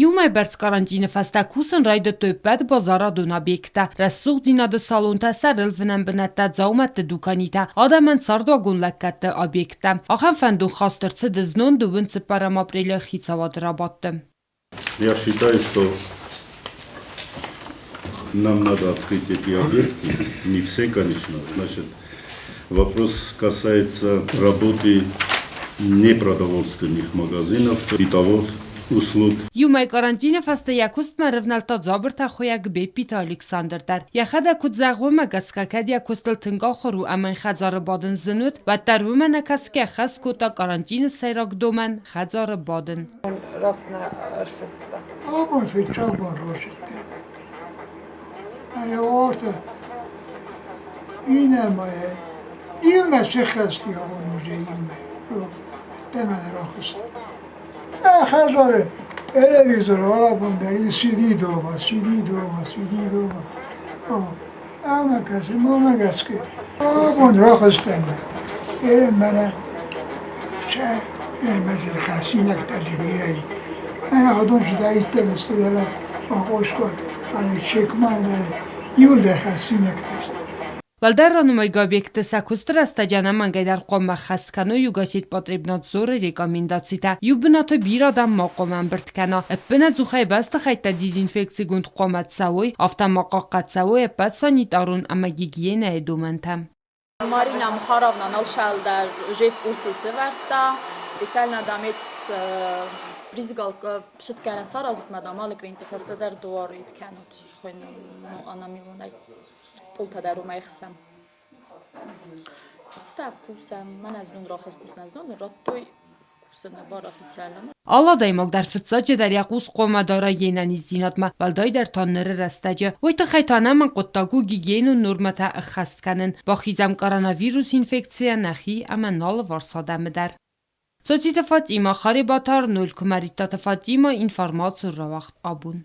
Иу мӕй бӕрц карантины фӕстӕ кусын райдыдтой ӕппӕт базарадон объекттӕ, рӕсугъддзинады салонтӕ, сӕрылвынӕн бынӕттӕ, дзаумӕтты дуканитӕ, адӕмӕн цардуагон лӕггӕдты объекттӕ. Ахӕм фӕндон хаст ӕрцыд знон дыууын цыппӕрӕм апрелы хицауады рабадты. Я считаю, что нам надо открыть эти объекты, не все, конечно. Значит, вопрос касается работы непродовольственных магазинов, бытовых услуг. Иу мӕй карантины фӕстӕ йӕ куыстмӕ рывнӕлдта дзабыртӕ хуыйӕг Беппиты Александр дӕр. Йӕхӕдӕг куыд зӕгъы, уымӕ гӕсгӕ кӕд йӕ куыстыл тынг ахуыр у ӕмӕ йын хӕдзары бадын зын уыд, уӕддӕр уымӕ нӕ кӕсгӕ хӕст кодта карантины сӕйраг домӕн хӕдзары бадын. Раст нӕ ӕрфыста. Абон фыццаг бон росидтӕн. Ӕрӕуортӕ инӕмӕ иумӕ сыххӕсти абон уже иумӕ. Ӕддӕмӕ рахызт. Ӕ хӕдзары телевизор алабон дӕр сиди дома, сиди дома, сиди дома. О, ӕмӕ кӕсы, мамӕ гӕсгӕ. Абон рахызтӕн мӕ. Ерын мӕнӕ сӕ ӕрмӕст хӕссинӕгтӕ бирӕ и. Мӕнӕ уыдон цыдӕриддӕр сты дӕлӕ Къошко, Чекма дӕр иуылдӕр хӕссинӕгтӕ сты. Уӕлдӕр ранымайгӕ объектты сӕ куысты рӕстӕджы ӕнӕмӕнгӕйдӕр хъуамӕ ӕххӕст кӕной Югосетпотребнадзоры рекомендацитӕ. Иу бынаты бирӕ адӕм ма хъуамӕ ӕмбырд кӕна. Ӕппынӕдзухӕй бӕстыхӕйттӕ дезинфекцигонд хъуамӕ цӕуой, афтӕ ма хъахъхъӕд цӕуой ӕппӕт санитарон ӕмӕ гигиенӕйы домӕнтӕ. Марина Мухаровна нӕу уже в курсе сӕвӕрдта. Специально дамец брызгалка шыткӕнӕн саразут мӕ дам алы клиенты фӕстӕдӕр дуар кӕнут анамилонӕй пъолтӕ дӕр уымӕй хсӕм. Афтӕ кусӕм, мӕнӕ знон рахызтис, нӕ знон радтой кусыны бар официально. Алы адӕймаг дӕр фыццаджыдӕр йӕ хъус хъуамӕ дара йе нӕниздзинадмӕ, уӕлдайдӕр та ныры рӕстӕджы. Уый тыххӕй та нӕмӕнг хъуыддаг у гигиенон нормӕтӕ ӕххӕст кӕнын, бахизӕм коронавирусы инфекцийӕ нӕхи ӕмӕ нӕ алыварс адӕмы дӕр. Цоциты Фатимӕ, Харебаты Арнольд, Куымӕридтаты Фатимӕ, информацион рауагъд абон.